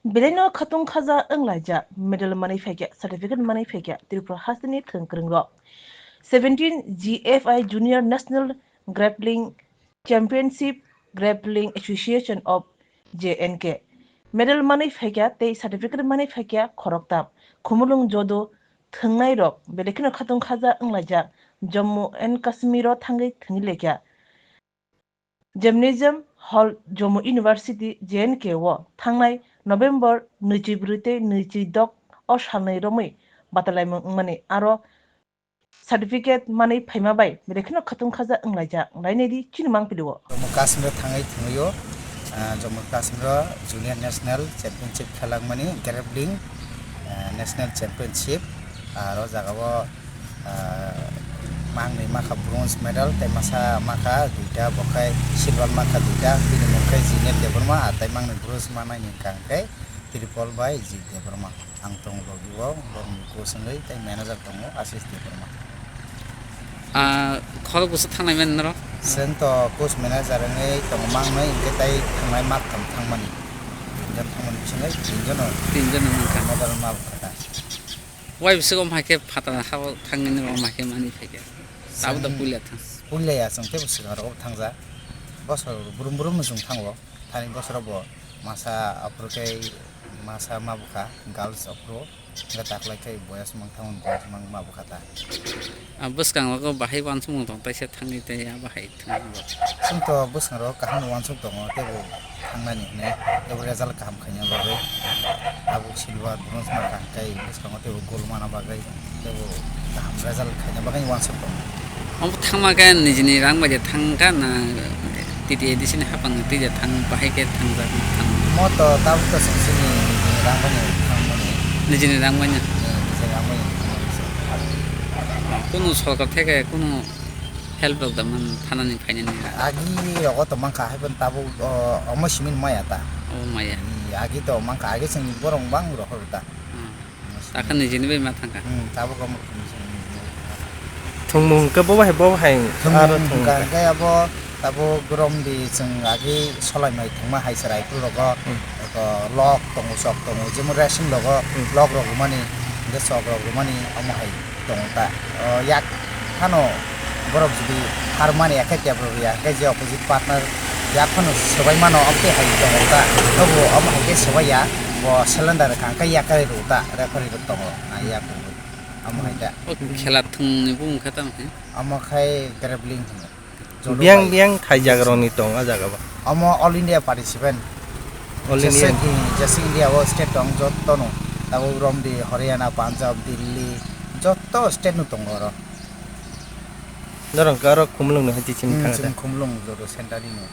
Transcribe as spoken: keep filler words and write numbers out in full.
Belai no khatung khaja wnglaijak, medal manwi phaikha, certificate manwi phaikha Tripura hasteni thwng kwrwng rok. Seventeen G F I Junior National Grappling Championship, Grappling Association of J N K. Medal manwi phaikha tei certificate manwi phaikha khoroktham. Khumulwng jodo thwngnai rok belai kheno khatung khaja wnglaijak, Jammu and Kashmir o thangwi thwngwi laikha. Gymnasium Hall, Jammu University, J N K o thangnai November nwichi brwi tei nwichi dok o salnwi romwi batalaimung wngmani aro certificate manwi phaima bai belai kheno khatung khaja wnglaijak. Nainai di chini mangpili o. Jammu Kashmir o thangwi thwngwi o, ah, Jammu Kashmir o Junior National Championship khelangmani grappling, ah, National Championship, aro jaga o ah, mangnwi makha bronze medal, tei masa makha duita, bo khai silver makha duita, bini mung khai Jinet Debbarma, ah, tei mangnwi bronze manai ni kang khe Tripol bai Jit Debbarma. Ang tongo logi o, borokni coach wngwi tei manager tongo Ashish Debbarma. Ah, khorok bwswk thangnai mani norok? Chwng to coach manager wngwi tongo mangnwi, hwnkhe tei thangnai mak thang thangmani. Tinjon thangmani bisingwi tinjono Tinjono mankha. Medal ma bwkha ta. Wai bwswk omo hai khe phataro ha-o thangwi norok omo hai khe manwi phaikha. Tabuk da Chwng puila thang. Puila ya, chwng teibo swkang rogo thangjak. Bosor brum brum no chwng thango. Thani bosoro bo masa aphuru khe masa ma bwkha, girls aphuru. Hwnkhe taklai khe boyas mang thango, boyas mang ma bwkha ta. Ah, bwskango bahai uansukmung tong taisa thangwi tei abo hai thwng bo. Chwng to bwskango kaham uansuk tongo, teibo thangnani hwnwi, teibo result kaham khaina bagwi. Tabuk silver, bronze ma kaham khai bwskango teibo gold mana bagwi, teibo kaham result khaina bagwi uansuk tongo. Omo thangma khe nijini rang bai de thang kha na T T A D C ni hapang twi de thang bahai khe thangjak thang? Mo to tabuk to chwng chini nijini rang bai ni thangmani. Nijini rang bai ni? Eh, nijini rang bai ni thangmani se. Kunu sorkar theke kunu help rok da man thanani phainani? Agi rogo to mankha, haikhe tabuk, o, omo simi maya ta. Omo maya. Hmm, agi to mankha, agi chwng borok bang rohor ta. Hmm. Takha nijini bai ma thangkha. Hmm, tabuk omo rohor ni simi. Thwngmung khe bo bahai, bo bahai. Thwngmung aro thwngmung hwnkha khe. Hwnkhe abo tabuk romdi chwng agi solai mai thwngma hai chwrai phuru rogo. Hmm. Eko lok tongo, chok tongo, jemon racing rogo, hmm, lok rok rwmani, hwnkhe chok rok rwmani omo hai. Tongo ta. O yak phano borok jodi har mani ya khe tebro ya khe je opposite partner yak phano swbai mano, omo twi hai tongo ta. Nobo omo hai khe swbai ya, bo cylinder kha khe yak kai rw ta, referee rok tongo. Ah, yak rw. Omo hai ta. O khela thwngni bumung khe tamo khe? Omo khai grappling hwno. Jodo biyang bai. Biyang thaijak rokni tong o jaga bo. Omo All India participant. All India. Jesa ki, jesa India o state tong jotto no. Tabuk romdi Haryana, Punjab, Delhi, jotto state no tongo oro. Norok aro Khumulwng no hai tichim. Hmm, thang chwng ta. Khumulwng joto center ni no.